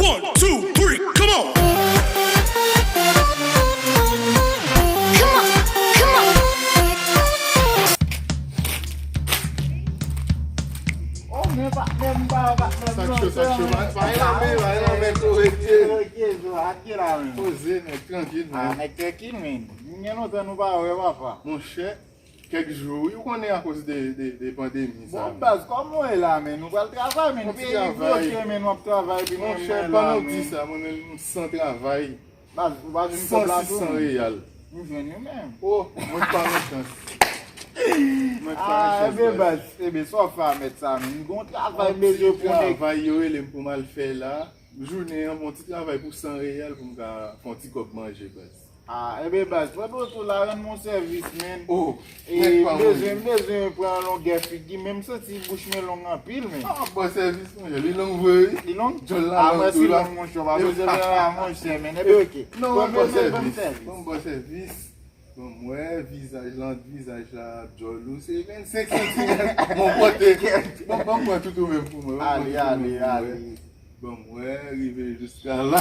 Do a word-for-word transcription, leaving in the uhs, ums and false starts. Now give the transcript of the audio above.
One, two, three, come on! Oh, men pa, men pa, pa, men Sa k cho, sa k cho. Bay lanmen, bay lanmen, korek. Korek, zo, atke la, men. Poze, nèg, trankil, Ah, men. nèg trankil, men. Gen lontan nou pa wè, papa. Monchè, kèk jou, wi, ou konnen akoz de, de, de pandemi sa. Bon, baz, kòman w ye la, men? Nou pral travay, men. Yon ti Peyi travay. Bloke, men, nou ap travay, epi nou Monchè, menm pandan la, w di men. Sa, mwen menm, m san travay. Baz, ou pa jwenn San kòb la sis tou, san men. Reyal. M jwenn yo menm. Oh, mwen pa nan chans. Mwen pa Ah, nan chans, ebe, baz. Baz, ebe, sa w fè a mèt sa, men. M gon travay Yon bezwen ti pou nèg. Travay yo rele m pou m al fè la. Jounen an, bon ti travay pou san reyal pou m ka fè yon ti kòb manje, baz. Ah, ebe, baz, pran poto la, rann mwen sèvis, men. Oh, E nèg pa bezwen, mwen. Bezwen pran longè figi, menm santi bouch mwen long anpil, men. Ah, bon sèvis, monchè. Li long vre, wi. Li long? Djòl la Ah, long mwen si tou la. Long, monchè, pa bezwen pran la, monchè, men. Ebe, oke. Non, Bon, mwen bon bezwen, bon sèvis. sèvis. Bon, bon sèvis. Bon, mwen, vizaj lan, vizaj la, djòl ou, se vennsenk santimèt. Bon, pote. Bon, bon, pran tout ou menm pou mwen. Bon, Ale, pran tout ou ale, menm pou ale. Mwen. Bon, mwen, rive jiska la.